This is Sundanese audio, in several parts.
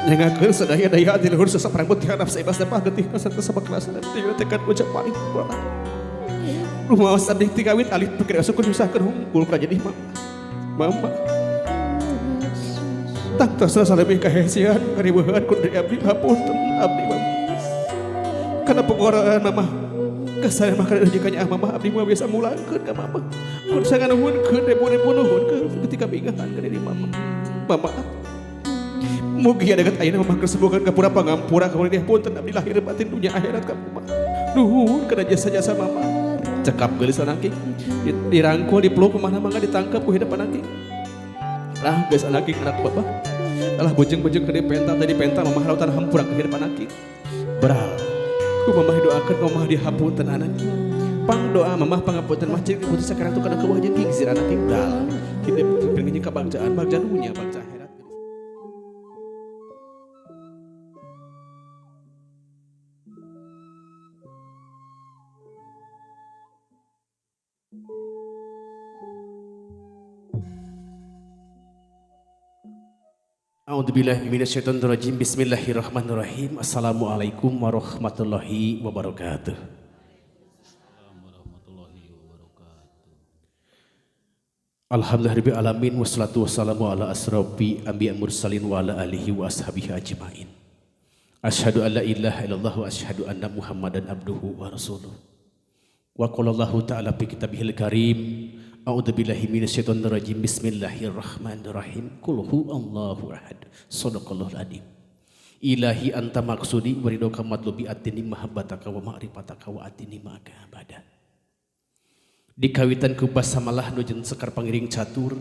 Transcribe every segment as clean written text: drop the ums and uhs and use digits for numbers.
Nyangakeun sadaya daya ati luhur sasaprang mutiara saibas dapah getih kasarta sabaklasa dan tiga tekan ucap paling bola. Rumaos abdi ti kawit alit pikir asukeun nyusahkeun hungkul ka jadi mama. Mama. Tangtosna salebih kahesian kariweuhan ku diri abdi hapunten abdi mama. Kana pengoraan mama. Kasayang mah kana jika mama abdi mah biasa mulangkeun ka mama. Kun sangat nuhunkeun ribu-ribu nuhunkeun ketika bingahan ka diri mama. Mama. Mugi ada ayeuna mama kesembuhan ka pura pangampura ka dia punten abdi lahir batin dunia akhirat ka mama. Nuhun kana jasa-jasa mama. Cekap geulis anaki dirangkul dipeluk kumaha mangga ditangkap ku hidup anaki. Lah geus anaki anak bapak. Alah bujeng-bujeng ke penta tadi penta mama lautan hampura ke hidup anaki. Beral. Ku mama doakeun mama dihapunten anaki. Pang doa mama pangapunten mah ciri putus sakarang tu kana keuwah jeung gigzir anaki beral. Hidup pengen kabagjaan bagja dunya bagja akhirat. A'udzubillahi minasyaitonirrajim. Bismillahirrahmanirrahim. Assalamualaikum warahmatullahi wabarakatuh. Warahmatullahi wabarakatuh. Alhamdulillahirabbil alamin wassalatu wassalamu ala asrafi anbiya mursalin wa ala alihi wa ashabihi ajmain. Asyhadu an la ilaha illallah wa asyhadu anna Muhammadan abduhu wa rasuluh. Wa qala Allahu ta'ala fi kitabihil karim. A'udzubillahi minasyaitonirrajim. Bismillahirrahmanirrahim. Qul huwallahu ahad. Shadaqallahul adzim. Ilahi anta maqsudi wa ridhoka matlubi atini mahabbataka wa ma'rifataka wa atini ma'aka abada. Dikawitan ku basamalah nu jeung sekar pangiring catur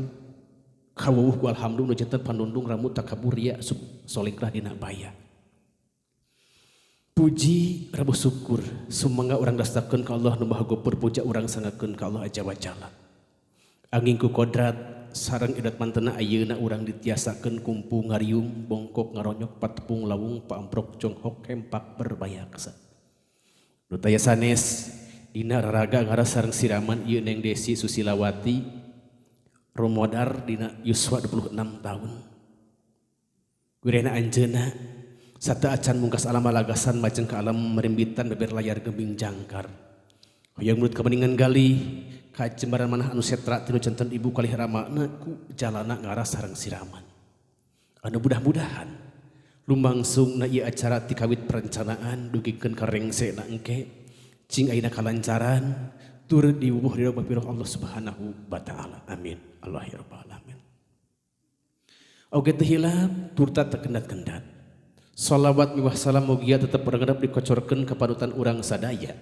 kawuh ku alhamdulillah nu janten panundung ramu takabur ria solengkrah dina baya. Puji rabu syukur sumangga urang dastakeun ka Allah nu Maha Gopur puja urang sangakeun ka Allah aja wa jalla. Angin ku kodrat sareng idat mantena ayeuna urang ditiasakeun kumpu ngariung bongkok ngaronyok patepung lawung paamprok jonghok hempak berbayaksa. Nu taya sanes dina raraga ngaras sareng siraman ieu Neng Desi Susilawati Romodar dina yuswa 26 tahun. Wirehna anjeunna sata acan mungkas alam alagasan majeng ka alam merimbitan beber layar gembing jangkar. Hoyong mulut kemeningan gali kajembaran manah anu setra tinu janten ibu kalih ramana ku jalana ngaras sareng siraman. Anu mudah-mudahan lumangsungna ieu acara ti kawit perencanaan dugikeun ka rengsena engke cing ayeuna kalancaran tur diwuh ridho mapirah Allah Subhanahu wa taala. Amin. Allah ya rabbal alamin. Oge teu hilap turta terkendat-kendat. Salawat miwah salam mugia tetep berangedap dikocorkeun ka panutan urang sadaya.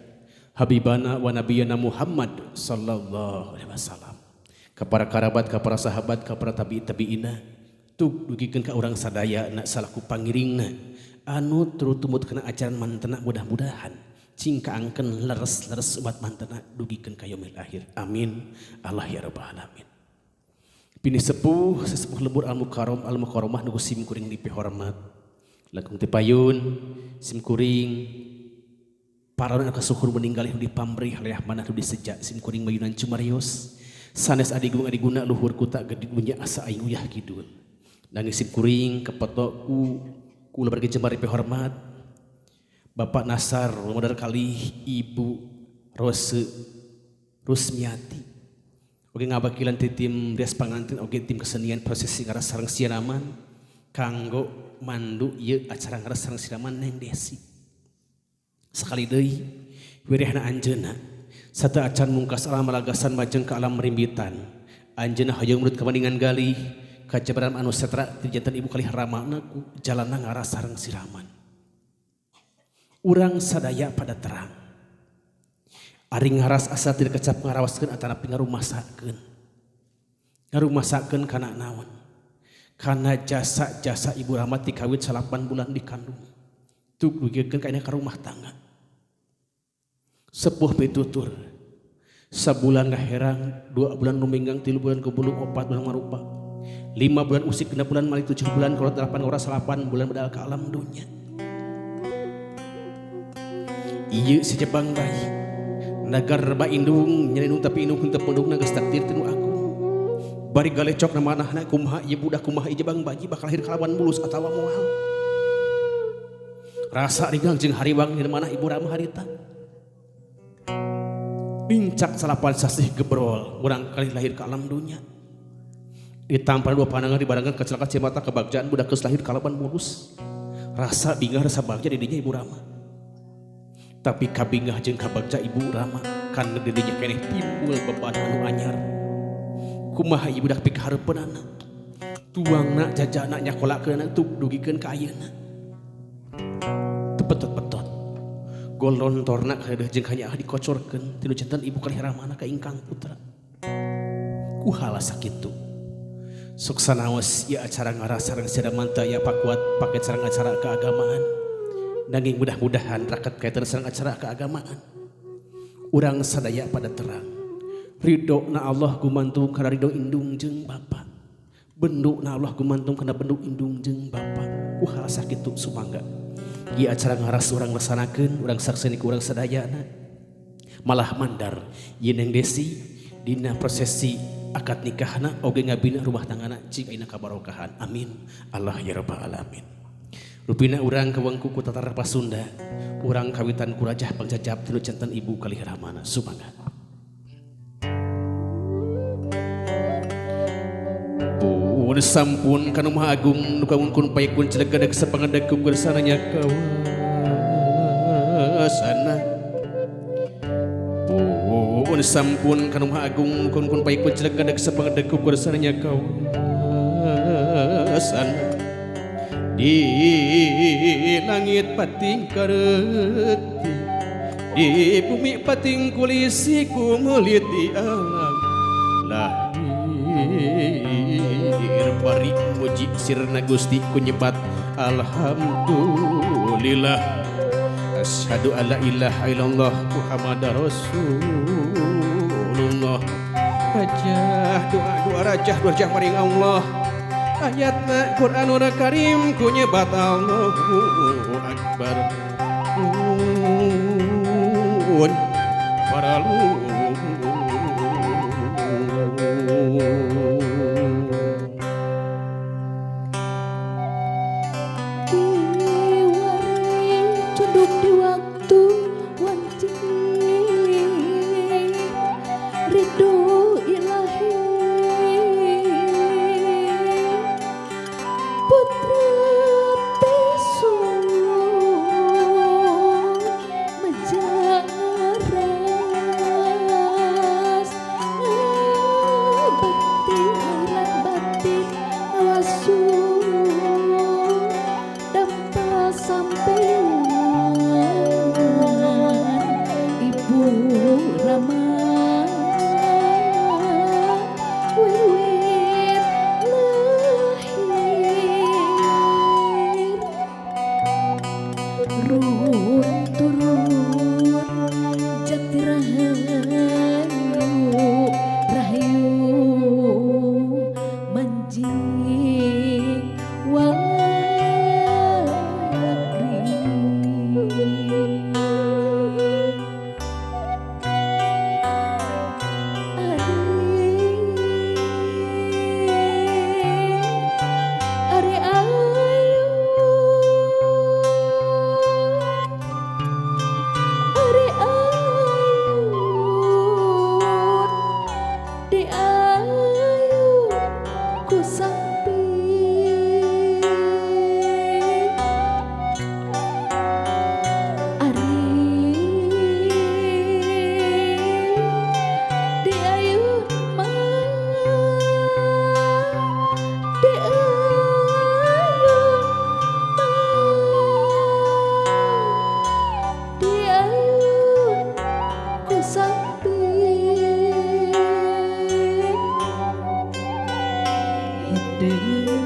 Habibana wa nabiyana Muhammad sallallahu alaihi wasallam. Ka para karabat, ka para sahabat, ka para tabi'in tabi'ina tuk dugikeun ka urang sadaya na salaku pangiringna anu turut tumut kana ajaran mantena mudah-mudahan cing kaangkeun leres-leres umat mantena dugikeun ka yaumil akhir. Amin. Allah ya rabbal alamin. Pini sepuh sesepuh lembur al mukarram al mukarramah nu sim kuring dipihormat. Langkung teu payun sim kuring paraon kasuhur meninggal di pamrih leah manah nu disejak sim kuring mayunan cumarios sanes adigung adiguna luhur kuta gede dunya asa aing uyah kidul nangis sim kuring kepetok ku kula berge jemari pihormat Bapak Nasar modar kali Ibu Rose Rusmiati oge ngabakilan ti tim rias pangantin oge tim kesenian prosesi ngaras sareng siraman kanggo mandu ieu acara ngaras sareng siraman Neng Desi. Sekali deui wirehna anjeunna sata acan mungkas alam lagasan majeng ka alam merimbitan anjeunna hoyong mulut kamaningan galih kajabaran anu setra ti janten ibu kalih ramana ku jalana ngaras sareng siraman. Urang sadaya pada terang ari ngaras asa teu kecap ngarawaskeun atanapi ngarumasakeun ngarumasakeun kana naon kana jasa-jasa ibu rahmat dikawit 8 bulan dikandung tuk dugikeun ka ka rumah tangga. Sepuh pitutur sabulan ngaherang 2 bulan luminggang 3 bulan kebulung 4 bulan marupa 5 bulan usik 6 bulan malik 7 bulan kolot 8 ora 8 bulan bedal ka alam dunya. Ieu si Jepang bayi nagar ba indung nyelinung tapi indung henteu pundungna geus takdir tinu aku. Bari galecok na manahna kumaha ieu budak kumaha ieu Jepang bayi bakal lahir kalawan mulus atawa moal. Rasa rigang jeung hariwang di mana ibu Rama harita. Nincak salapan sasih gebrol urang kali lahir ke alam dunia. Ditampar dua pandangan dibarengkan kecelakaan cemata kebagjaan budak geus lahir kalaban mulus. Rasa bingah rasa bagja di dinya ibu Rama. Tapi kabingah jeung kabagja ibu Rama kan di dinya keneh timbul beban anu anyar. Kumaha ibu dak pikahareupeunana. Tuangna jajana nyakolakeunana teu dugikeun ka ayeuna. Teu petot-petot. Golontorna kadeudeuh jeung kanyaah dikocorkeun tinu janten ibu kalih ramana ka ingkang putra. Kuhala sakitu. Sok sanaos ieu acara ngaras sareng sada manta ya pakuat paket sareng acara keagamaan. Nanging mudah-mudahan raket kaitan sareng acara keagamaan. Urang sadaya pada terang. Ridho na Allah gumantung kana ridho indung jeung bapa. Bendu na Allah gumantung kana bendu indung jeung bapa. Kuhala sakitu sumangga. Ieu acara ngaras urang laksanakeun, urang sakseni ku urang sadayana. Malah mandar ieu Neng Desi dina prosesi akad nikahna oge ngabina rumah tanggana cing ayeuna kabarokahan. Amin. Allah ya rabbal alamin. Rupina urang kawengku ku tatar Pasunda, urang kawitan ku rajah pangjajab tinu janten ibu kalih ramana. Sumangga. Pun sampun kanu Maha Agung nu kawungkun payekun celegedeg sapangedeg ku gersana nya kawasana. Pun sampun kanu Maha Agung nu kawungkun payekun celegedeg sapangedeg ku gersana nya kawasana. Di langit pating kareuti, di bumi pating kulisi kumulit di alam lahir bari muji sirna Gusti ku nyebat alhamdulillah. Asyhadu alla ilaha illallah Muhammadar Rasulullah. Rajah doa doa rajah doa rajah maring Allah. Ayatna Qur'anul Karim ku nyebat Allahu Akbar. Un paralu diwari cunduk di waktu wanci ridho ilahi putra tesu mejangaras bakti lan batin ngawasu dampa sampean ibu Rama wiwit lahir run turun jati rahayu rahayu manjing walakri. Ari ayu ari ayun di ayu ku sampi ari di ayun mah di ayun mah di ayun ku sampi hideung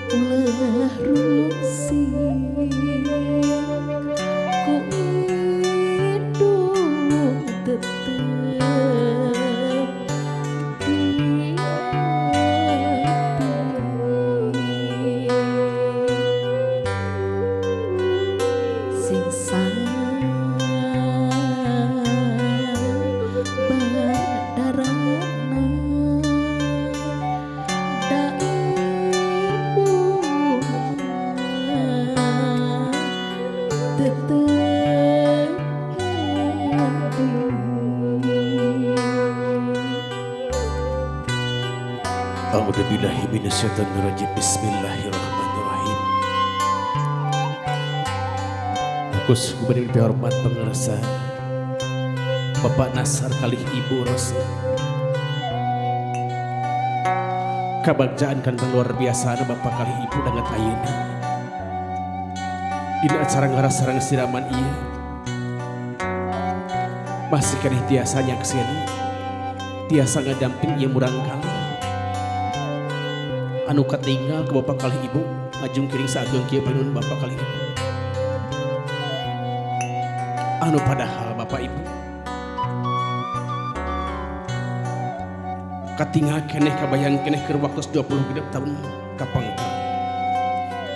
ulah rungsing ku indung tetep di ati sing sabar darana da ibu A'udzubillahi minasyaitonirrajim. Bismillahirrahmanirrahim. Agus gubernur dihormat pengersa Bapak Nasar kalih Ibu Rosi. Kabagjaan kan luar biasa Bapak kalih Ibu dangat ayeuna. Dina acara ngaras sareng siraman ieu masih keneh tiasa nyakseni, tiasa ngadamping ieu murang kalih. Anu katinggal ke Bapak kalih Ibu ngajungkiring saageng kieu panun Bapak kalih Ibu. Anu padahal Bapak Ibu katinggal keneh kabayang keneh keur waktu 20 genep tahun kapangker.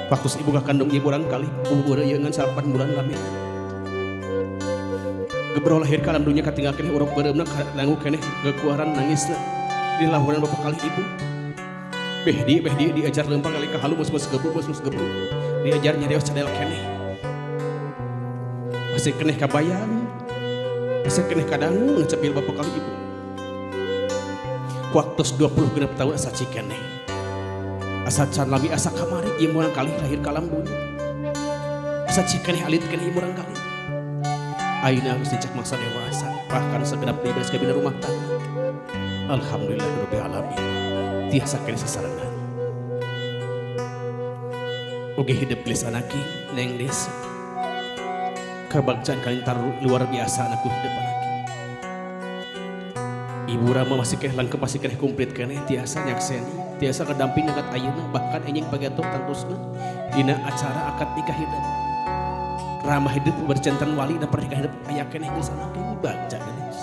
Waktu ibu kakandung ieu urang kalih umur ieu ngan 8 bulan lamina. Gebro lahir ka alam dunya katinggal keneh urang beureumna dangu keneh gekuaran nangisna di lahuran Bapak kalih Ibu. Beh di diajar lempang kali ka halu mus-mus gebru diajar nyarios cadel keneh. Masih keneh kabayang, masih keneh kadangu ngecepil Bapak kalih Ibu. Waktu 20 genep tahun asa cikeneh. Asa can lami asa kamari ieu murang kalih lahir ka alam dunya. Asa cikeneh alit keneh ieu murang kalih. Ayeuna geus dicek masa dewasa, bahkan segenap beres kabina rumah tangga. Alhamdulillah rabbil alamin. Tiasa keneh sasarengan. Oge hidup geus anaki neng des. Kebagjaan kalintar luar biasa anakku hidup anaki. Ibu Rama masih keneh lengkap, masih keneh komplit keneh tiasa nyakseni, tiasa kedamping angkat ayeuna bahkan enjing pagetok tangtosna dina acara akad nikah hidup. Rama hidup berjantan wali dan pernikahan hidup aya keneh geus anaki bagja geus.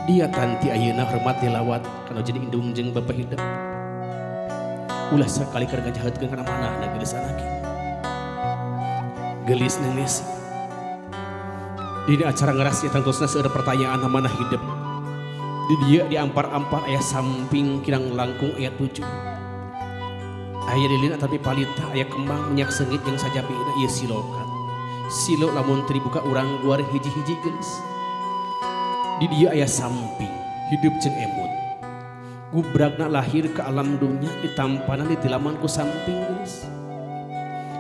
Dia tanti ayeuna hormat dilawat kana jadi indung jeung bapa hidup. Ulah sekali keur ngajahatkeun kana manahna geus anaki. Gelis nangis. Dina acara ngaras ya tangtosna seueur pertanyaan mana hidup. Di dia di ampar-ampar aya samping kirang langkung aya 7. Aya lilin tapi palita aya kembang minyak sengit jeung sajabina ieu silokan. Silo lamun teu dibuka urang guar hiji-hiji geus. Di dia aya samping hidup jeung emut. Gubragna lahir ke alam dunya ditampanan ditilaman ku samping geus.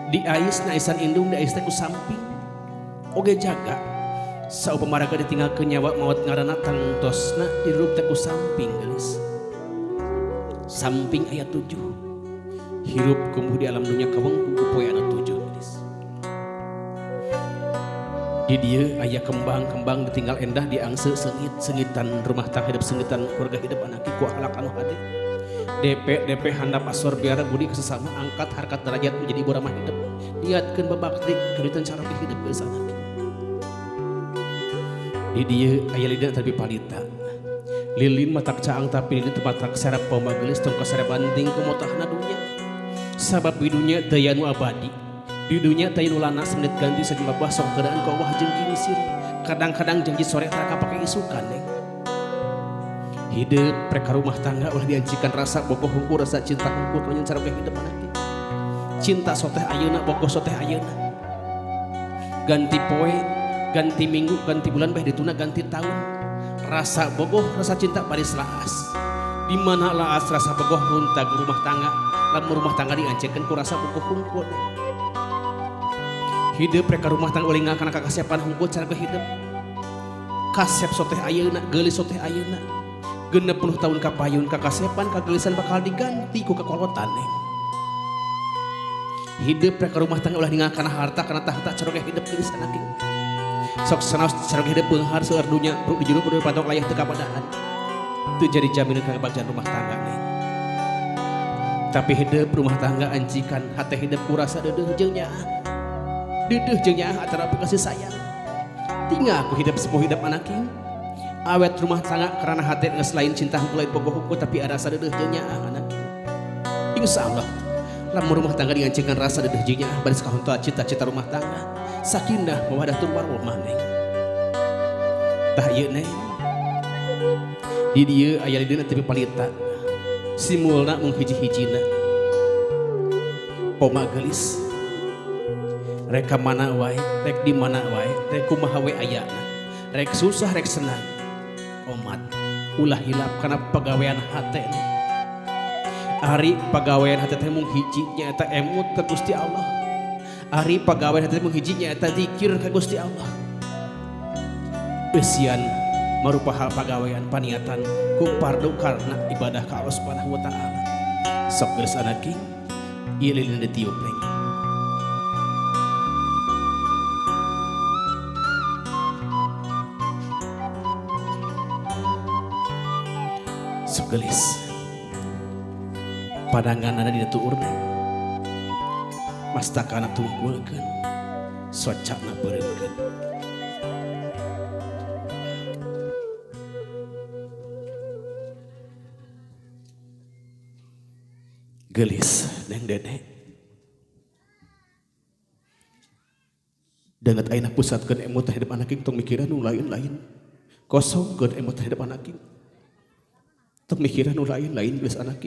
Diais na aisan indung diais teh ku samping. Oge jaga saupamaraga ditinggalkeun nyawa maot ngaranna tangtosna dirup teh ku samping geus. Samping aya 7. Hirup kumbuh di alam dunya kawengku ku poe anu 7 geus. Di dieu aya kembang-kembang ditinggal endah diangse seungit seungitan rumah tangga hidup seungitan keluarga hidup anaki ku akhlak anu hade. DP DP handap asor biara budi kesesama angkat harkat derajat menjadi ibu ramah hidup. Niatkeun babakti kedutan cara hidup geus anaki. Di dieu aya lilin tapi palita. Lilin matak caang tapi lilin matak serap pamagelis tong kasarap banding kumotahna dunya. Sabab di dunya daya nu abadi. Di dunya teh nu lana semenit ganti sajumlah bah sok keadaan ku Allah jeung kinisir. Kadang-kadang janji sore tara kapake isukan neng. Hidup mereka rumah tangga ulah diancikan rasa bogoh hungkul rasa cinta hungkul kana cara hidup anaki. Cinta soteh ayeuna bogoh soteh ayeuna. Ganti poe, ganti minggu, ganti bulan bah dituna ganti tahun. Rasa bogoh, rasa cinta baris laas. Di mana laas rasa bogoh runtag rumah tangga. Lamun rumah tangga diancekeun ku rasa bogoh hungkul. Hidup mereka rumah tangga ulah kana kakasepan hungkul cara hidup. Kasep soteh ayeuna, geulis soteh ayeuna. 60 tahun kapayun kakasepan kagelisan bakal diganti ku kakolotan. Hidup mereka rumah tangga ulah ninggal kana harta kana tahta cara hidup geulis anaki. Sok sanaos cara hidup beunghar seueur dunya di jero kudu patok layah teu kapadahan. Teu jadi jaminan kebahagiaan rumah tangga nih. Tapi hidup rumah tangga ancikan hate hidup ku rasa deudeuh jeung nyaah. Deudeuh jeung nyaah antara kasih sayang. Tinggal aku hidup sepuh hidup anaki. Awet rumah tangga karena hate geus lain cinta hungkul lain bogoh hungkul tapi ada rasa deudeuh jeung nyaah anaki. Insyaallah lamun rumah tangga diancingkan rasa deudeuh jeung nyaah baris kahontoa cita-cita rumah tangga. Sakinah mawadah tur warahmah neng. Tah ieu neng. Di dieu aya lilin tapi palita. Simulna mung hiji-hijina. Poma geulis. Rek ka mana wae, rek di mana wae, rek kumaha we ayana. Rek susah rek senang. Omat ulah hilap kana pagawean hate. Ari pagawean hate teh mung hiji nyaeta emut ka Gusti Allah. Ari pagawean hate teh mung hiji nyaeta zikir ka Gusti Allah. Eusian marupa hal pagawean paniatan ku pardu karena ibadah ka Allah Subhanahu wa taala. Sok geus anaki ieu lilin ditiup leng. Sok geulis. Padangan ada dina tuurna. Mastakana tungkulkeun, socana beureumkeun. Gelis neng dede. Danget ayeuna pusatkeun emut terhadap anak tong mikiran nu lain-lain. Kosongkeun emut terhadap anak. Tong mikiran nu lain-lain geus anak.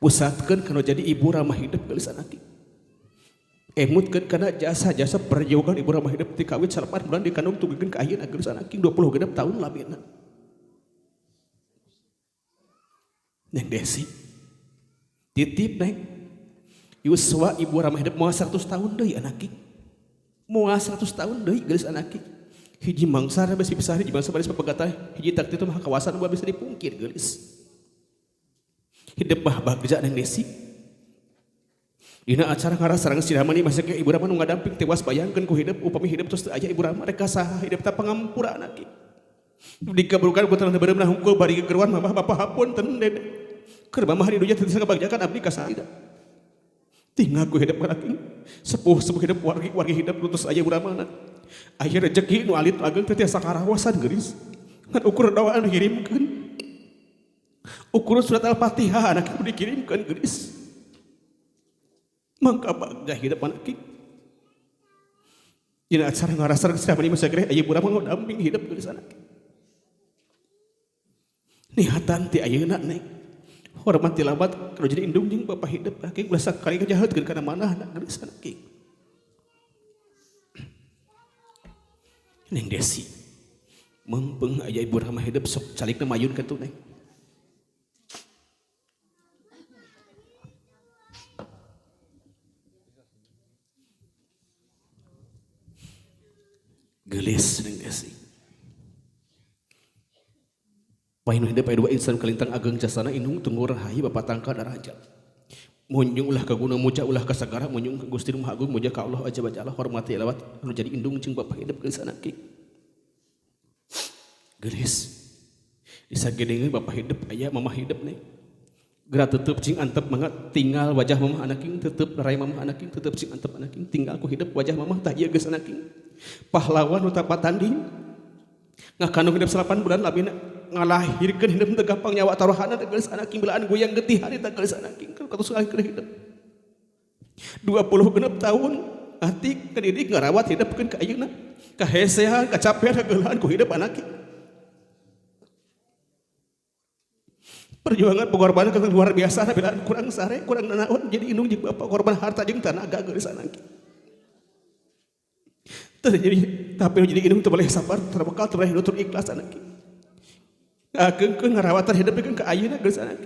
Pusatkeun kana jadi ibu ramah hidup geus anak. Emutkeun kana jasa-jasa perjuangan ibu ramah hidup ti kawit 8 bulan dikandung tugikeun ka ayeuna geus anak 26 tahun lamina. Neng Desi titip neng yuswa ibu ramah hidup moal 100 tahun deui anak. Moal 100 tahun deui geus anak. Hiji mangsa besi besar hiji mangsa baris papegatan hiji takdir itu mah kawasan moal bisa dipungkir geulis. Hidup mah bagja neng Desi. Dina acara ngarah sareng siraman masa ke ibu ramah nu ngadamping tewas bayangkeun ku hidup upami hidup terus teu aya ibu ramah rek saha hidup teh pangampura anak. Dikaburukan ku tanah beureumna hungkul bari gegeruan mamah bapak hapunten dede. Keur mamah di dunya teu bisa ngabagjakan abdi ka saha. Tinggal ku hidup anak. Sepuh-sepuh hidup wargi-wargi hidup terus aya ibu ramahna. Aya rezeki nu alit ageng teh tiasa karawasan geulis. Ngan ukur doa anu dikirimkeun. Ukur surat Al-Fatihah anak ibu dikirimkeun geulis. Mangka bagja hidup anak. Dina acara ngarasar siraman masa gereh aya ibu ramah ngadamping hidup geulis anak. Nihatan ti ayeuna neng. Hormat tilabat kalau jadi indung jeung bapak hidup aking ulah sakali kajahatkeun kana manahna geulis anak. Neng Desi mempeng aya ibu ramah hidup sok calikna mayun ka tu neng. Geulis neng Desi. Painu hidup aya dua insan kalintang ageng jasana indung tunggu rahayu bapak tangka darajat. Munjung ulah ka gunung muja ulah ka sagara munjung ka Gusti Maha Agung muja ka Allah aja baca Allah hormati lewat anu jadi indung jeung bapak hidup geulis anak. Geulis. Disagedengeun bapak hidup aya mamah hidup nih. Geura tetep cing antep mangga tinggal wajah mamah anak tetep rai mamah anak tetep cing antep anak tinggal ku hidup wajah mamah tah ieu geus anak. Pahlawan nu tapatanding ngakandung hidup 8 bulan lamina ngalahirkeun hidup teu gampang nyawa taruhana teh geulis anak belaan goyang getih hari teh geulis anak katus ngahirkeun hidup 26 tahun atik kadidik ngarawat hidupkeun ka ayeuna kahesehan kacapean kageulahan ku hidup anak. Perjuangan pengorbanan luar biasa belaan kurang sare kurang nanaon jadi indung jeung bapak korban harta jeung tanaga geulis anak. Terjadi tapi jadi indung teu boleh sabar terbekal teu boleh nutur ikhlas anak. Agengkeun ngarawatan hidup pikeun ka ayeuna geus anak.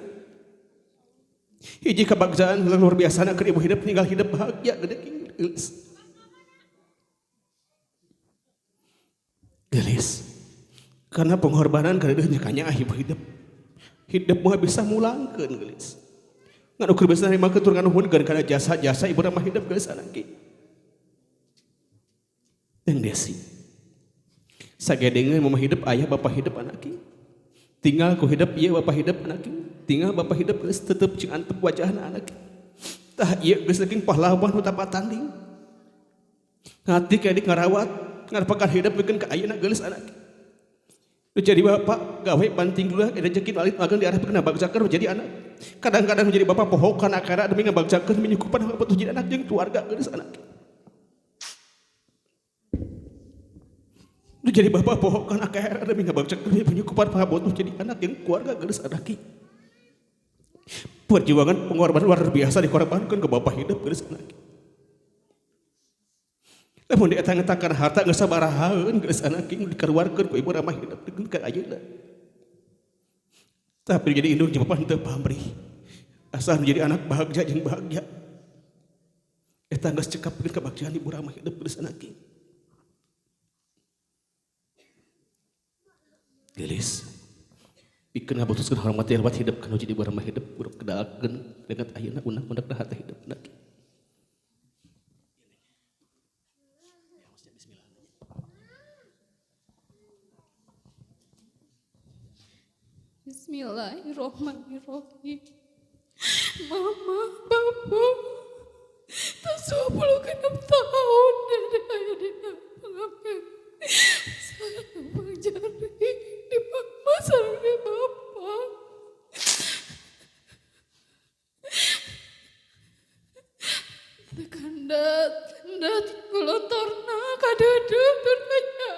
Hiji kabagjaan luar biasa keur ibu hidup ninggal hidup bahagia gede geus. Geulis. Karena pengorbanan kadeuh nya ibu hidup. Hidup mah bisa mulangkeun geulis. Ngan ukur bisa narimakeun tur nganuhunkeun kana jasa-jasa ibu mah hidup geulis anak. Neng Desi. Sagedengeun mama hidup ayah bapak hidup anak. Tinggal ku hidup ieu bapak hidup anak. Tinggal bapak hidup geus tetep cing antep wajahna anak. Tah ieu geus leuking pahlawan nu tapatanding. Ngati kadik ngarawat, ngarepakan hidup pikeun ka ayeuna geulis anak. Nu jadi bapak gawe banting dulu rezeki alit magang diarahkeun ngabagjakeun jadi anak. Kadang-kadang jadi bapak pohokan akara demi ngabagjakeun minyukupan butuh jadi anak jeung keluarga geulis anak. Nu jadi bapak pohokan akara demi ngabagjakeun minyukupan butuh jadi anak jeung keluarga geulis anak. Perjuangan pengorbanan luar biasa dikorbankan ke bapak hidup geulis anak. Lamun dietang-etangkan harta geus sabarahaeun geus anak dikeluarkeun ku ibu ramah hidup ka ayeuna. Tapi jadi indung jeung bapak henteu pamrih. Asal menjadi anak bahagia jeung bahagia. Eta geus cekapkeun kebahagiaan ibu urang mah hidup geus anak ge. Gelis. Pikeun ngabutuskeun hormat lewat hidup kanu jadi ibu urang mah hidup urang kedalkeun dengan ayeuna undak-undak hate hidup anak. Bismillahirrahmanirrahim. Mama, Bapak, 26 tahun dari ayah dina pengamen. Saya jari di mama sareng di bapak. Tekandat, kandat kulontorna kadeudeuh tur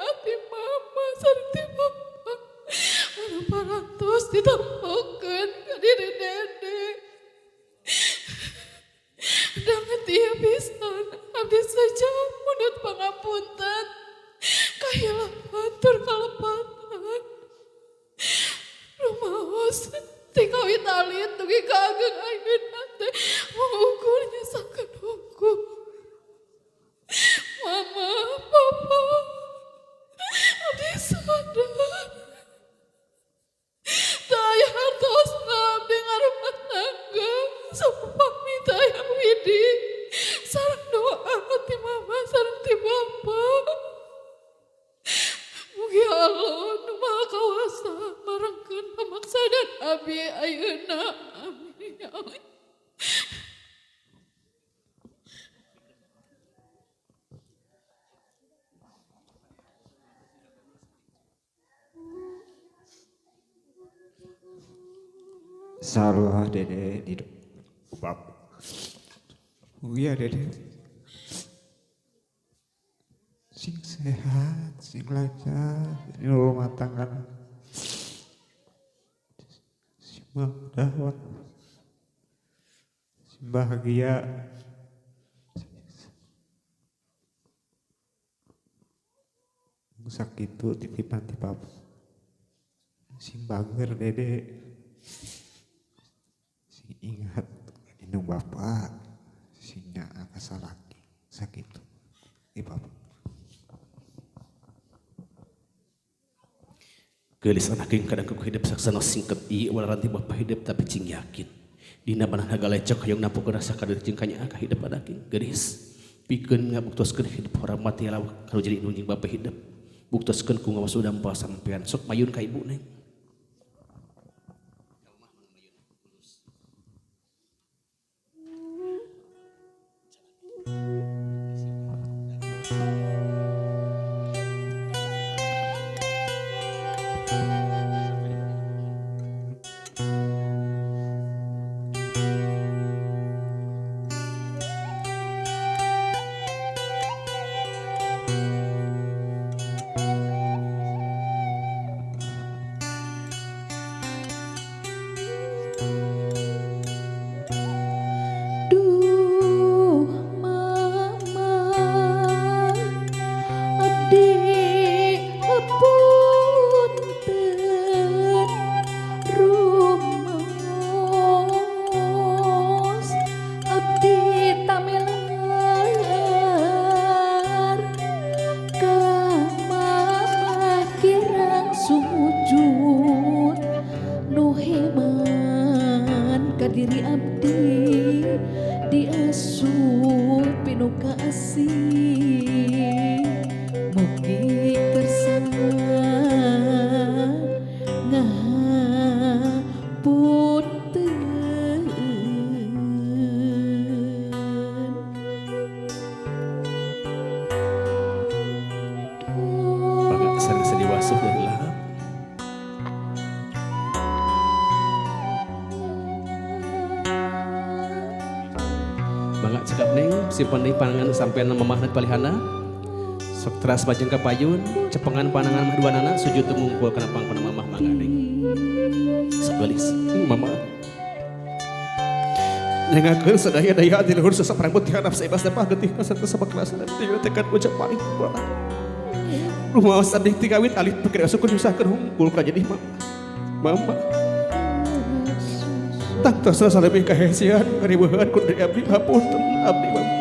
hati mama sareng di bapak. Anu parantos ditampokeun ka diri dede. Danget ieu pisan, abdi saja mundut pangapunten. Kahilapan tur kalepatan. Rumaos ti kawit alit dugi ka ageng ayeuna teh mengukur nyesakeun hukum. Mama, Papa, abdi sadar. Taya hartosna abdi ngarumah tangga sapami taya widi sareng doa ti mama sareng ti bapa. Mugi Allah nu Maha Kawasa marengkeun pamaksadan abdi ayeuna. Amin ya Allah. Sarua dede di bab. Iya dede. Sing sehat, sing lancar, ini rumah tangga. Sing mawaddah, sing bahagia. Sakitu titipan ti papa. Sing bager dede. Sing ingat indung bapak, sing nyaa kasalaki, sakitu ti papa. Geulis anak yang kadang kuku hidup saksana singket ieu waranti bapak hidup tapi cing yakin. Dina manahna galecok hayang nampukeun rasa kadeud jeung kanyaah ka hidup anak geulis. Pikeun ngabuktoskeun hidup orang mati lawak kalau jadi indung jeung bapak hidup. Buktoskeun ku ngawas dampal sampean sok mayun ka ibu neng. Duh mama, abdi punten rumaos abdi tamelar ka mama kirang sujud nu heman ka diri abdi diasup pinu kasih mugi kersa ngapunten. Banget sareng sedih wasuh dari lahap. Mangga cekap neng simpen deui panangan sampean mamahna palihana. Sok teras bajeng ka payun, cepengan panangan mah duanana sujud teu mungkul kana pangkona mamah mangga neng. Sok geulis mama. Nengakeun sadaya daya ati luhur sesep rambut ti handap saebas dapah getih ka sarta sabaklasna teu tekan ucap paling kurang. Rumaos abdi ti kawit alit pikir asukeun nyusahkeun hungkul ka jadi mama. Mama. Tangtosna salebih kahesian kariweuhan ku diri abdi hapunten abdi mama.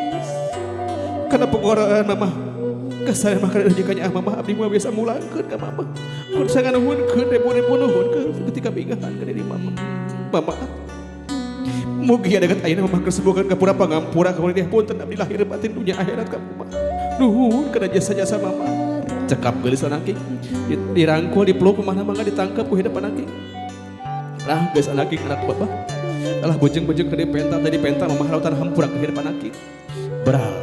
Kana pengoraan mama. Kasaya mah kana jeung kanyaah mama abdi mah biasa mulangkeun ka mama. Kun sanganuhunkeun ribu-ribu nuhunkeun ketika bingahan ka diri mama. Mama mugi adegat ayeuna mama kesembuhan ka pura pangampura ka diri punten abdi lahir batin dunya akhirat ka mama. Nuhun kana jasa-jasa mama. Cekap geulis anaki dirangkul dipeluk kumaha mangga ditangkep ku hidup anaki. Lah geus anaki anak bapak. Alah bujeng-bujeng ke penta tadi penta mamah lautan hampura ke hidup anaki. Beral.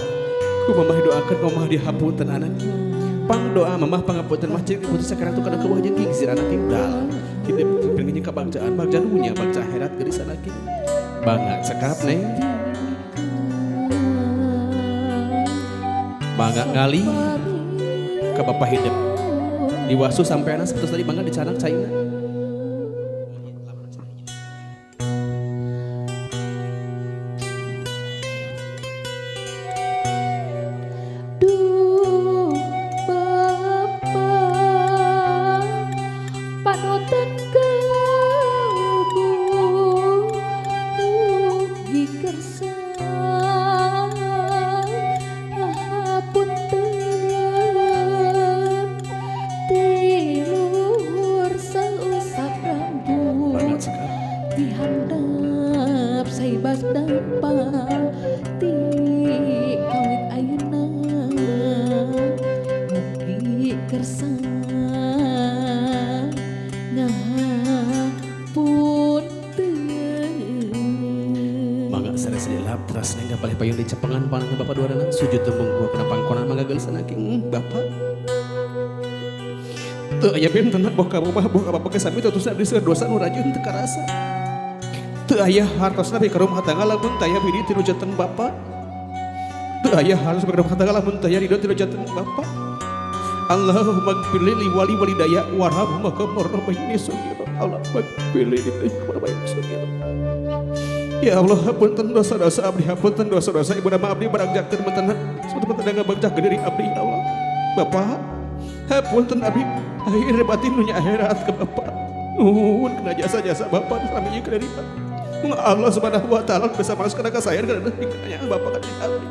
Ku mamah doakeun mamah dihapunten anaki. Pang doa mamah pangapunten mah ciri putus sekarang tuh kana keueuh jeung gigzir anaki beral. Hidup pengen kabagjaan bagja dunya bagja akhirat geulis anaki. Bangga cekap neng. Bangga ngali ke bapak hidup. Diwasu sampai anak seperti tadi bangga dicanang caina. Duh Bapak panutan Cepengan panangan bapak dua anak sujud tembung gua kena pangkonan mangga geulis anak bapak teu aya benten boh ka rumah boh ka bapak ge sami terus abdi seueur dosa nu rajin teu karasa teu aya hartosna ka rumah tangga lamun teu aya bini ti nu janten bapak teu aya hartos ka rumah tangga lamun teu aya ridho ti nu janten bapak. Allahumma gfirli li wali walidayya warhamhuma kama rabbayani shaghira. Allahumma gfirli li warhamhuma shaghira. Ya Allah, hapunten dosa-dosa abdi, hapunten dosa-dosa ibu nama abdi barangjakeun menten sampun ngabagjakeun diri abdi ya Allah. Bapak, hapunten abdi akhir batin dunya akhirat ke Bapak. Nuhun kana jasa-jasa Bapak selama ieu kana diri abdi. Allah Subhanahu wa taala bisa masuk kana kasayang kana diri Bapak kana abdi.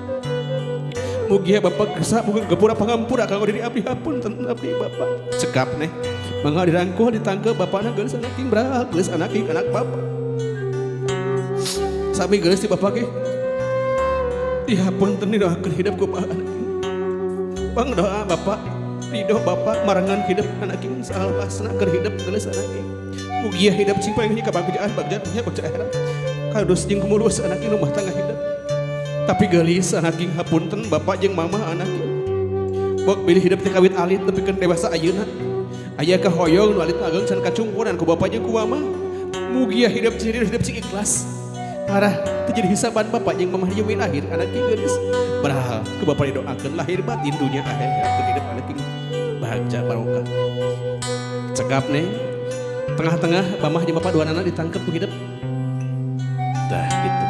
Mugia Bapak kersa mugi gepura pangampura kanggo diri abdi hapunten abdi Bapak. Cekap neh. Mangga dirangkul ditangkep bapana geulis anak king bral, geulis anak king anak Bapak. Sami geus ti bapak ge. Dihapunten didoakeun hidup ku bapak anak. Bang doa bapak, ridho bapak marangan hidup anak king salabasna keur hidup geus anak king. Mugia hidup cing paling ka bagjaan bagja dunya bagja akhirat. Kadus jeung kumulus anak king rumah tangga hidup. Tapi geulis anak king hapunten bapak jeung mama anak king. Bok bilih hidup teh kawit alit nepikeun dewasa ayeuna. Aya kahoyong nu alit ageng can kacungkuran ku bapak jeung ku mama. Mugia hidup cing hidup cing ikhlas. Arah terjadi hisaban bapak yang mamah yumin akhir anak king geus berhal ke bapak didoakeun lahir batin dunia akhirat hidup anak king bahagia barokah. Cekap neng tengah-tengah mamah jeung bapak dua anak ditangkep ku hidup. Tah gitu.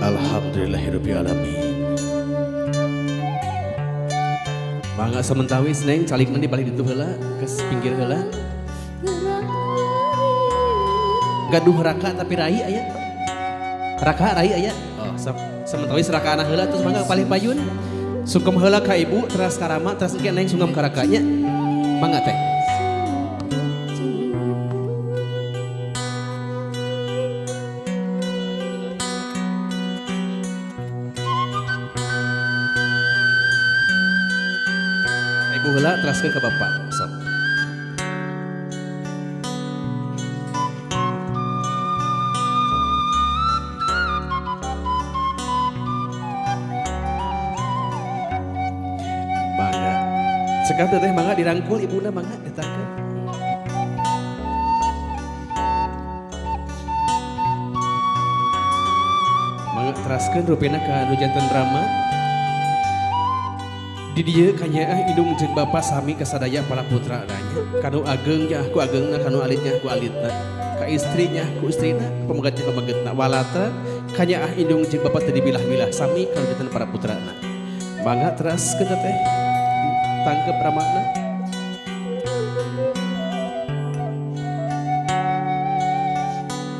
Alhamdulillahirabbil alamin. Mangga samentawis neng calikna di balik ditu heula ke pinggir heula. Gaduh raka tapi rai aya. Raka rai aya. Oh, samentawis rakaana heula terus mangga palih payun. Sungkem heula ka ibu teras ka rama teras engke neng sungkem ka rakanya. Mangga teh. Ibu heula teraskeun ka bapak. Sok. Mangga. Cekap teh mangga dirangkul ibuna mangga ditangkep. Mangga teraskeun rupina ka anu janten drama. Di dieu kanyaah indung jeung bapa sami kasadaya para putra nanya. Kanu ageng nya ku agengna, kanu alitnya ku alitna, ka istrinya ku istrina, pamegatnya pamegetna, walatra Kanyaah indung jeung bapak teu dibilah-bilah sami kalujutan para putrana. Mangga teraskeun teh tangkep ramana.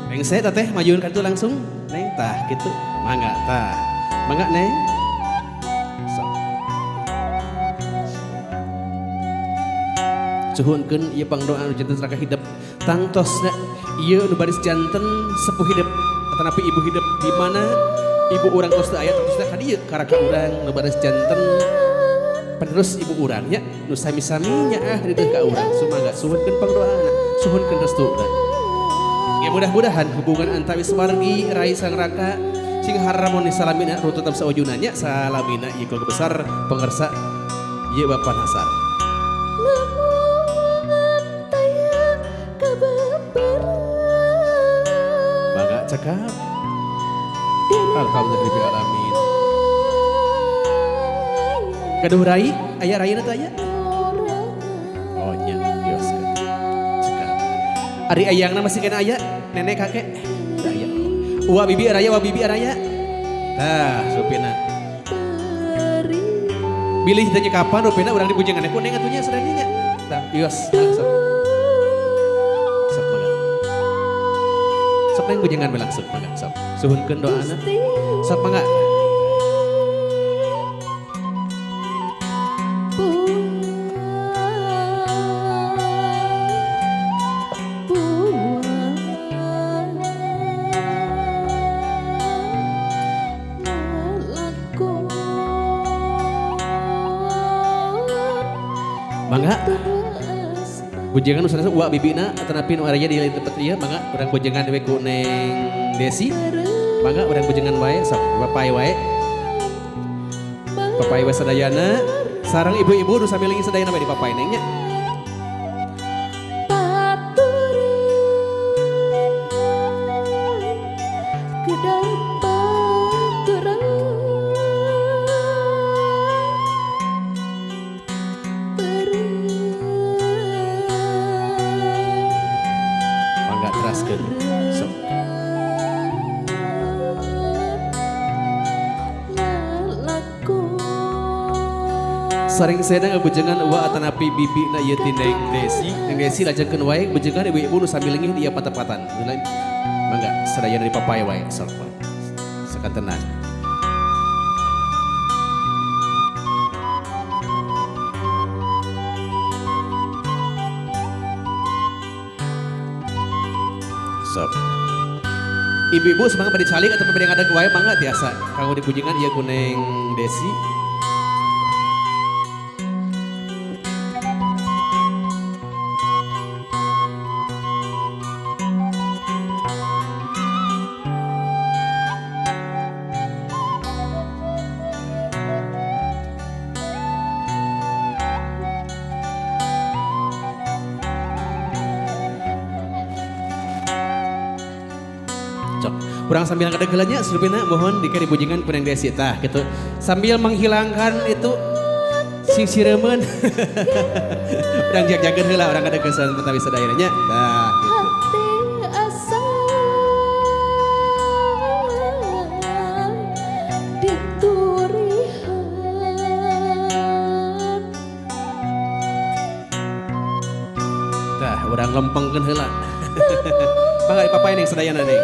Rengse teteh majuun ka ditu langsung neng tah kitu mangga tah. Mangga neng. Sok. Suhunkeun ieu pangdoa anu janten raka hidep tangtosna ieu nu baris janten sepuh hidep atanapi ibu hidep di mana ibu urang tos teu aya tangtosna ka dieu ka raka urang nu baris janten penerus ibu urang nya nu sami-sami nyaah rideuh ka urang sumangga suhunkeun pangdoana suhunkeun restu urang. Ya mudah-mudahan hubungan antawis wargi rai sang raka sing harmonis salamina ru tetap saujuna nya salamina ieu keluarga besar pengersa ieu Bapak Nasar. Mangga cekap. Alhamdulillah alamin. Gaduh rai, aya raina teh aya? Oh nya, bioskeun. Cekap. Ari ayangna masih kena aya? Nenek kakek? Aya. Uwa bibi araya, uwa bibi araya. Tah, rupina. Bilih tanya kapan rupina urang dibujengan ku neng atunya sadayana nya. Tah, bios, sok. Sok mangga. Sok neng bujengan we langsung mangga sok. Suhunkeun doana. Sok mangga. Mangga. Bujengan nu sanes uwa bibina atanapi nu araya di tempat ieu mangga urang bujengan we ku Neng Desi. Mangga urang bujengan wae sok bapai wae. Papai wae sadayana sareng ibu-ibu nu sami leuwih sadayana we di papai neng nya. Mangga teraskeun sok. Saring sedang ngabujengan uwa atanapi bibi na ieu ti Neng Desi. Neng Desi lajengkeun wae bujengan ibu-ibu nu sami leungih di ieu patepatan. Mangga sadayana di papai wae sok. Sakantenan. Sok. Ibu-ibu semangat bade calik atau bade ngadeg wae mangga tiasa. Kanggo dibujengan ieu ku Neng Desi. Kurang sambil ngadeg heula nya selupina mohon dika dibujingan ku Neng Desi tah gitu. Sambil menghilangkan itu sing siremeun. Urang jag-jageun heula urang ngadeg kesan pertama sadayana nya. Tah gitu. Tah urang lempengkeun heula. Mangga dipapai neng sadayana neng.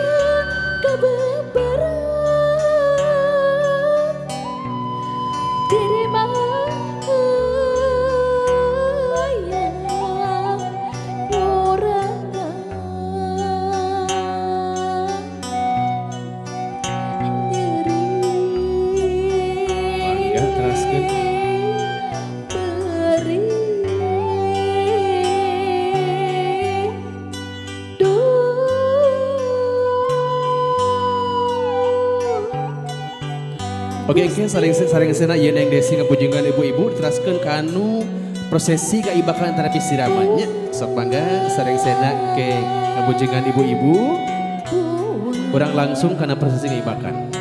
Oke, oke, saring sena ieu Neng Desi ngabujungan ibu-ibu diteraskeun kanu prosesi kaibakan antara siraman nya. Sok mangga saring sena ke ngabujungan ibu-ibu. Urang langsung kana prosesi kaibakan.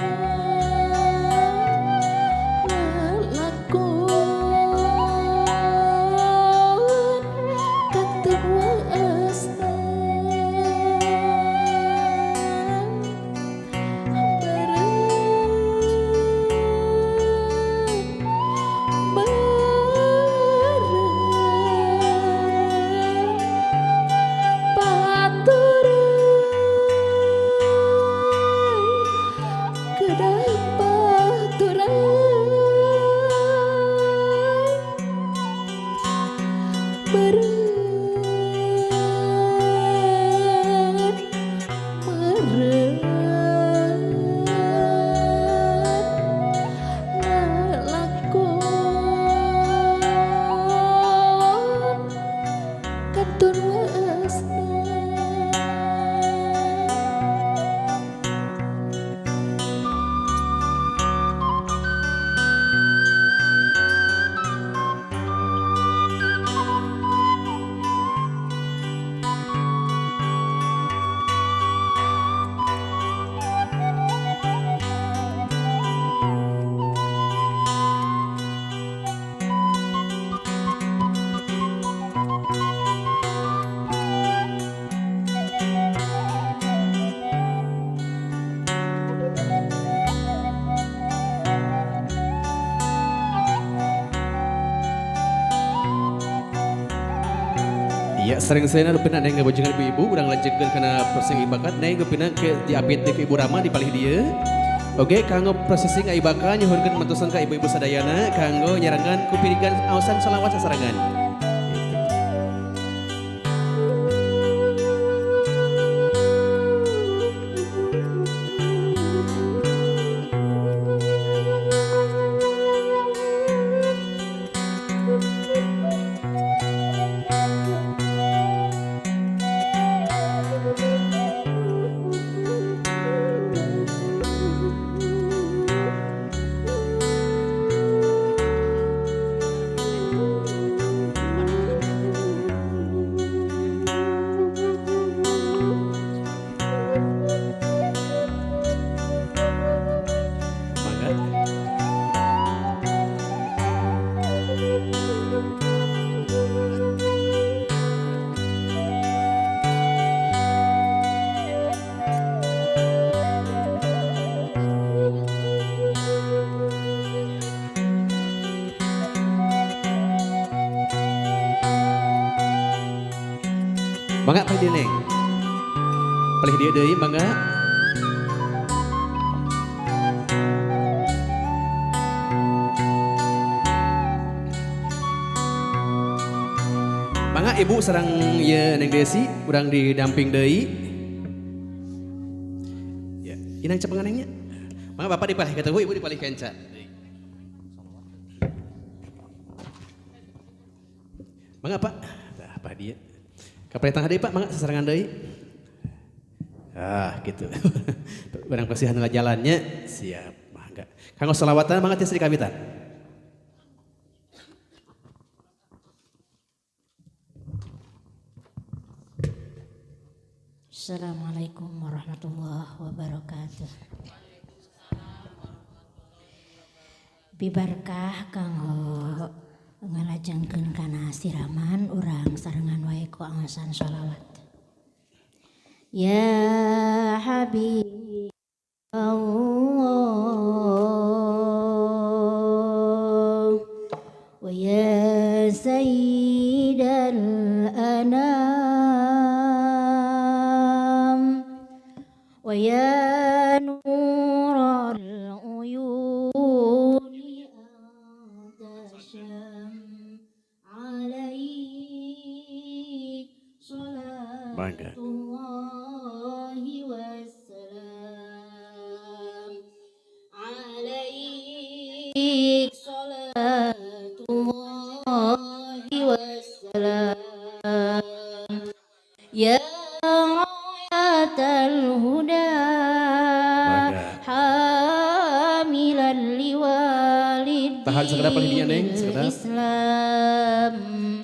Beureut meureut lalakon kantun waesna. Ya, sering saya rupina neng ngabojengkeun ibu-ibu urang lanjutkeun kana proses ibakat neng rupina ke diapit deui ke Ibu Rama di palih dieu. Oke, kanggo prosesing ibakat nyuhunkeun mantosan ka ibu-ibu sadayana kanggo nyarangan ku pirigan aosan sholawat sasarengan. Mangga palih dieu neng. Palih dieu deui mangga. Mangga ibu sareng ieu Neng Desi urang didamping deui. Ya, inang cepengan nengnya. Mangga bapak dipalih ka ibu dipalih kenca. Mangga Pak. Tah apa dia? Kapalih tangga deui Pak, mangga sasarengan deui. Ah, gitu. Barang pasihan lah jalannya, siap, mangga. Kanggo sholawatan mangga tiasa dikawitan. Assalamualaikum warahmatullahi wabarakatuh. Bibarkah kanggo ngalajengkeun kana siraman urang sarengan wae ku angosan sholawat. Ya Habib Allah wa ya Sayyidal Anam wa ya Nural Uyun Mangga. Ya rayatal huda hamilan liwalid. Tahan sekedap palih dinya neng, sekedap.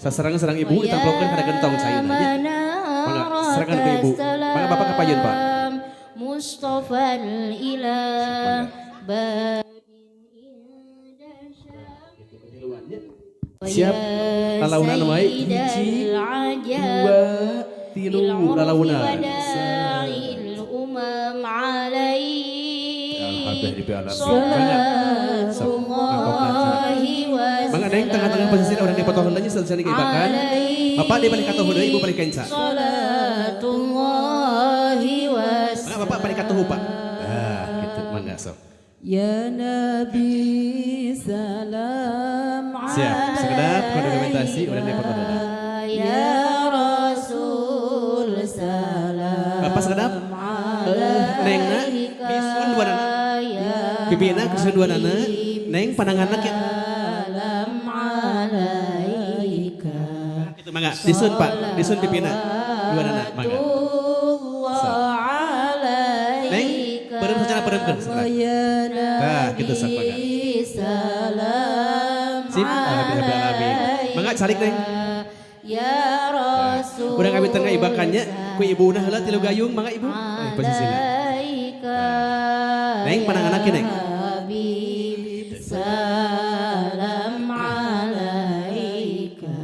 Sasarengan sareng ibu ditamplokeun kana gentong caina nya. Mangga serangan ke ibu. Mangga bapak ka payun Pak. Mustafa ilah. Siap lalaunan wae 1, 2, 3 lalaunan. Mangga neng tengah-tengah posisi urang dipotong heula nya selesai diibakan. Bapak di balik katuhu deui, ibu balik kenca. Mangga bapak balik katuhu Pak. Ah, gitu mangga sok. Ya Nabi salam. Siap, sekedap dokumentasi urang dipotong heula. Ya Rasul salam. Bapak sekedap. Nengna bisun dua nana. Bibina bisun dua nana. Neng pandanganna kieu. Salam alaika. Gitu mangga disun Pak, disun pipina dua nana mangga. Neng beureum sacara beureumkeun. Tah kitu sok mangga. Salam Sip, alhamdulillah alamin. Mangga calik Neng. Ya Rasul. Urang abi tengah ibakannya ku ibuna heula tilu gayung mangga ibu. Posisina. Neng pandanganna kieu Neng. Habib salam alaika.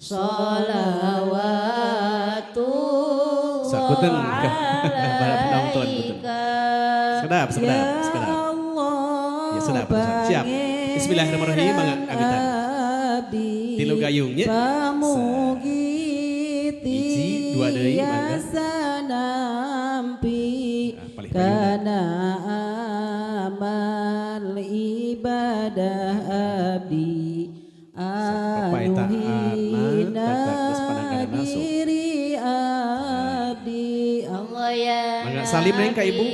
Sholawatullah Sakuteun ka para penonton betul. Sedap, sedap, sedap. Ya sedap, siap. Bismillahirrahmanirrahim mangga abitan. Tilu gayungnya. Hiji, dua deui mangga. Palih payuna. Kana amal ibadah abdi Bapak eta anu anak hina geus pandanganna masuk. diri abdi. Allah ya Mangga salim Neng ka ibu.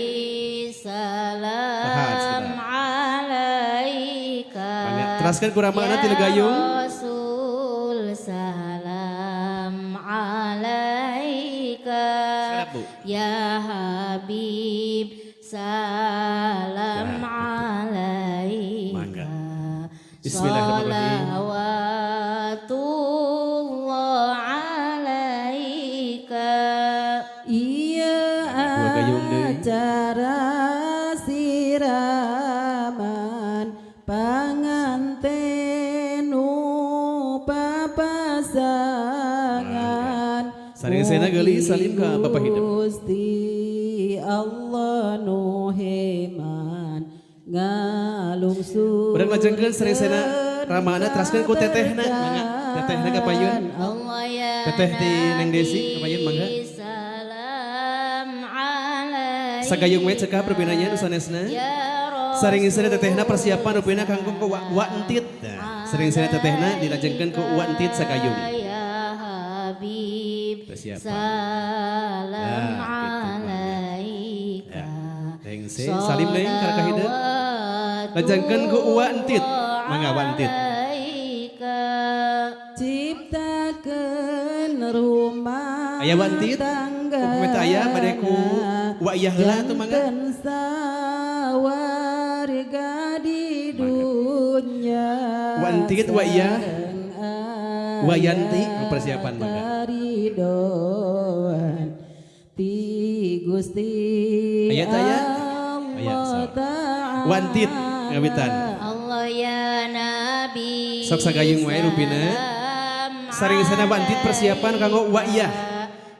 Salam Tahan, alaika. Mangga teraskeun ku ramana tilu gayung. Ya Rasul salam alaika. Sedap, Bu. Ya Habib salam Ya, alaika. Mangga. Bismillahirrahmanirrahim. Sholawatullah alaika. Iya Dua gayung deui. acara siraman panganten papasangan. Saring sena geulis salim ka Bapak Hidep. Gusti Allah nu heman ngalungsur. Urang lajengkeun saring sena ramana teraskeun ku tetehna mangga. Tetehna ka payun. Allah ya Teteh ti Neng Desi ka payun mangga. Salam alaika. Sagayung we cekap rupina nya nu sanesna. Ya Saring sena tetehna persiapan rupina kanggo ku wa entit. Nah, saring sena tetehna dilajengkeun ku wa entit sagayung. Ya Habib Persiapan. salam Nah, gitu, alaika. Ya. Neng se salim Neng ka ka hideung. Lajengkeun ku wa entit. Mangga wa entit. Alaika. Ciptakeun rumah Aya wa entit. tangga. Upami teu aya bade ku wa iyah heula atuh mangga. Janten sawarga di dunya. Wa entit wa iyah. Sareng Wa yanti persiapan mangga. Karidoan ti Gusti Aya teu aya? Aya, Allah sok. Ta'ala. Wa entit ngawitan. Allah ya Nabi. Sok sagayung wae rupina. Salam Saring sana wa entit persiapan kanggo wa iyah.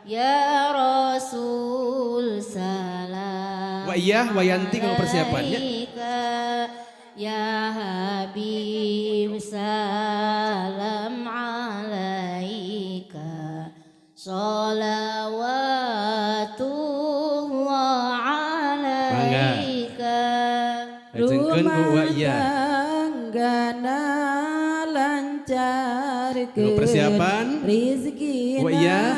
Ya Rasul salam. Wa iyah wa yanti kanggo persiapannya. alaika. Ya Habib salam alaika. Sholawatullah alaika. Lajengkeun ku wa iyah. Tanggana lancarkeun Kanggo persiapan rezeki wa iyah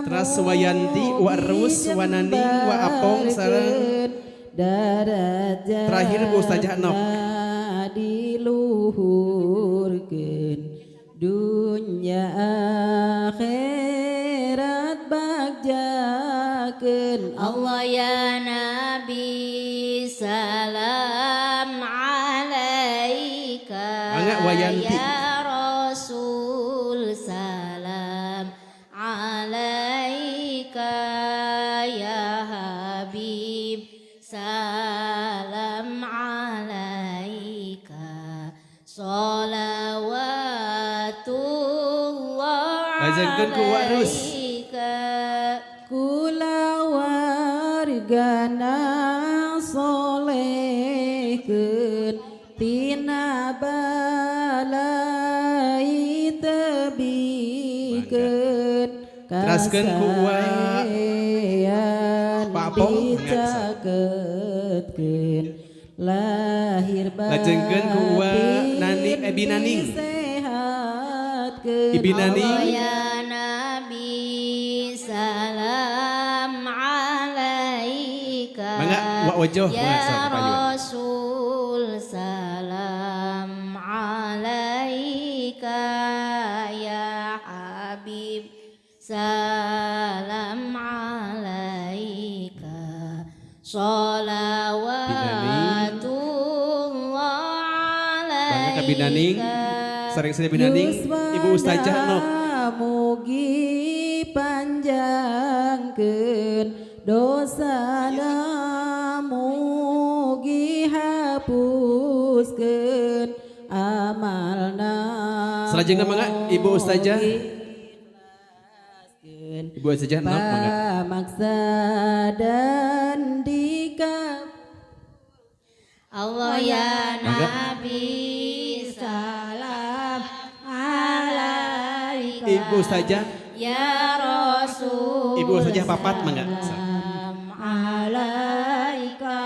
teras wa yanti wa rus wa naning wa apong sareng darajat terakhir Bu Ustazah Nok. diluhurkeun dunya akhirat bagjakeun. Allah ya Nabi salam alaika. Mangga wa yanti. Ya Rasul salam alaika. Ya Habib salam alaika. Sholawatullah Lajengkeun ku wa rus. alaika. Kula wargana solehkeun tina balai tebikeun. Teraskeun ku wa Kasaean Pak Apong. dicaketkeun lahir Lajengkeun ku wa batin Nani Ebi Naning. disehatkeun. Ibi Naning. Ya Pak Ojo. Ya Rasul salam alaika ya Habib salam alaika sholawatullah alaika. Bangga ka Binaning, sering-sering Binaning, Ibu Ustazah Nok. Mugi panjangkeun dosana mugi hapuskeun amalna. Salajengna mangga Ibu Ustazah. Ibu Ustazah Nok mangga. Pamaksa dan dikab Allah ya Nabi salam alaika. Ibu Ustazah ya Rasul. Ibu Ustazah papat mangga. Salam alaika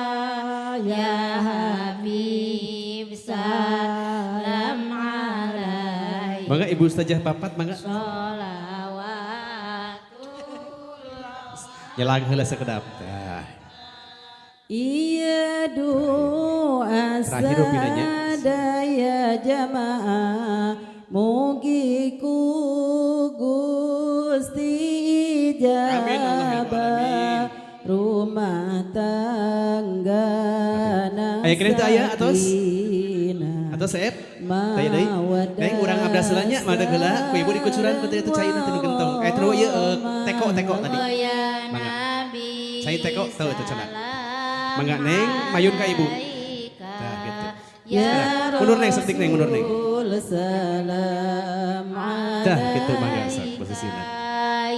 ya Habib salam alaika. Mangga Ibu Ustazah papat mangga. Sholawatullah. Nyelang heula sekedap. Tah. Iya doa sadaya jamaah mugi ku Gusti ijabah rumah tangga. Aya keneh teu aya atos? Atos seep? Taya deui. Neng urang abdas heula nya madeg heula ku ibu dikucuran ku teu caina teu gentong. Eh terus ieu teko-teko tadi. Mangga. Cai teko teu teu cenah. Mangga neng mayun ka ibu. Tah gitu. Ya mundur neng setik neng mundur neng. Tah gitu mangga sok posisina.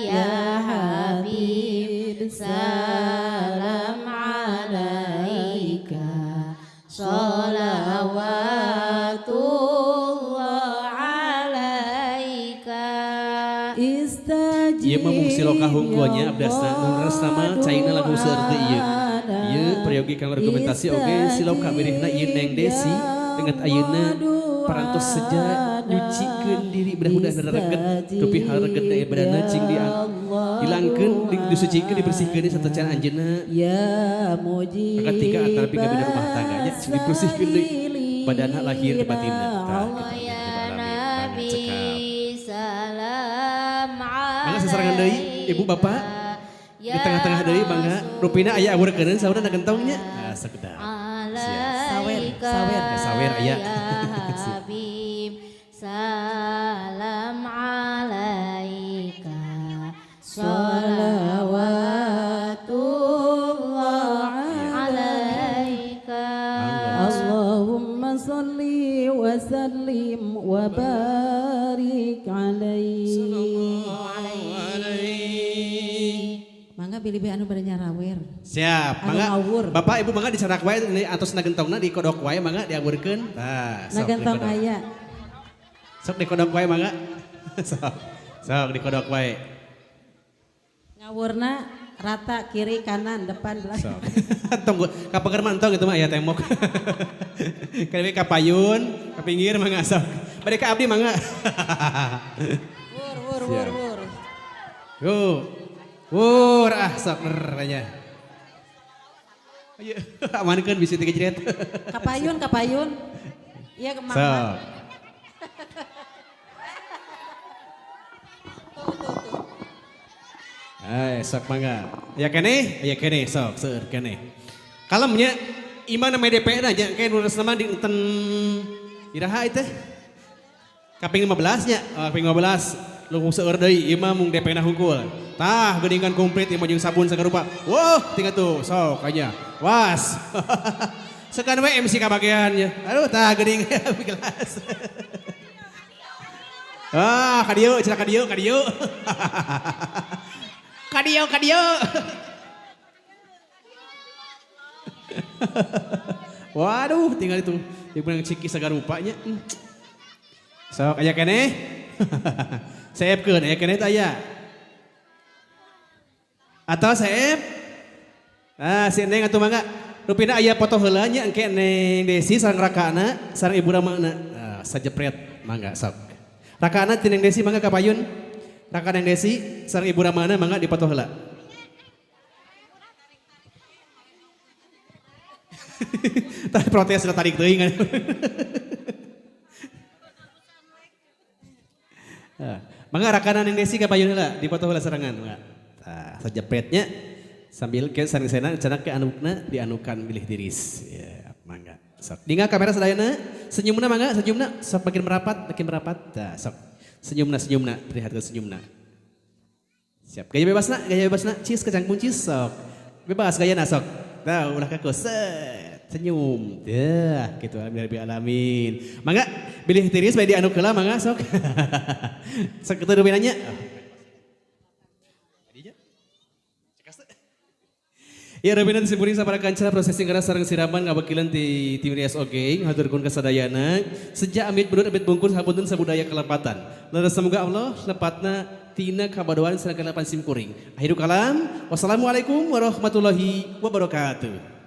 Ya Habib salam alaika sholawatullah alaika. Ieu mah mung siloka hungkulnya abdasna nu leres mah caina langkung seueur teu ieu. Ieu peryogi kanggo argumentasi oge siloka mirihna ieu Neng Desi dengan ayeuna parantos seja nyucikeun diri bedah-bedah reget dupi hal regetna ieu badanna cing dihilangkeun disucikeun dibersihkeun satacan anjeunna ya muji katika antara pika rumah tangganya cing dibersihkeun deui badanna lahir batinna. Tah kitu Nabi salam mangga sasarengan deui ibu bapak di tengah-tengah deui mangga rupina aya awurkeun saurna gentongnya. Ah sakedap. Sawer, sawer. Ya, sawer aya. Habib salam alaika sholawatullah alaika. Allahumma sholli wa sallim wa barik alaihi. Mangga bilih anu bade nyarawer. Siap, mangga. Bapak Ibu mangga dicarak wae atos nagentongna dikodok wae mangga diaburkeun. Tah, sok nagentong aya. Sok dikodok wae mangga. Sok. Sok dikodok wae. Ngawurna rata kiri kanan depan belakang. Sok. Tong kapeker mah entong itu mah aya tembok. Kali ka payun, ka pinggir mangga sok. Bade ka abdi mangga. Wur wur wur wur. Yo. Wur ah sok nya. Ayo amankeun bisi teu kejret. Kapayun kapayun. Iya kemana? Sok. Tuh tuh tuh. Eh sok mangga. Aya keneh, aya keneh sok seueur keneh. Kalemnya imah na DP na nya engke nu resna mah di enten iraha ieu teh. Kaping 15 nya, kaping 15. Lungkung seueur deui ieu mah mung DP na hungkul. Tah geuningan komplit ieu mah jeung sabun sagarupa. Wah, tinggal tuh sok nya. Was. Sekan we MC kabagean nya. Aduh tah geuning gelas. Ah, ka dieu cenah ka dieu ka dieu. Ka dieu ka dieu. Waduh, tinggal itu. Ieu menang ciki sagarupa nya. Sok aya keneh. Seepkeun aya keneh teh aya. Atau seep? Ah, si Neng atuh mangga. Rupina aya foto heula nya engke Neng Desi sareng rakana sareng Ibu Ramana. Ah, sajepret mangga sok. Rakana ti Neng Desi mangga ka payun. Raka Neng Desi sareng Ibu Ramana mangga dipoto heula. Tah protes lah tarik teuing kan. Mangga rakanan yang Desi ka payun heula dipoto heula sarengan mangga. Tah sajepretnya sambil ke sareng-sareng cenah ke anukna dianukan bilih tiris. Ya, mangga. Sok. Dingga kamera sadayana, senyumna mangga, senyumna sok makin merapat. Tah sok. Senyumna, senyumna, perlihatkan senyumna. Siap. Gaya bebasna, cis kecangkung cis sok. Bebas gayana sok. Tah ulah kaku set. Senyum. Dah, gitu alhamdulillah alamin. Mangga bilih tiris bae dianuk heula mangga sok. Sok kitu rupina nya. Ya rupina disimpuling sapara kanca prosesi ngara sareng siraman ngawakilan ti tim Rias oge hatur nuhun kasadayana. Sejak amit berut amit bungkur hapunten sabudaya kelepatan. Leres semoga Allah lepatna tina kabadoan sareng kalapan simkuring. Akhirul kalam, wassalamualaikum warahmatullahi wabarakatuh.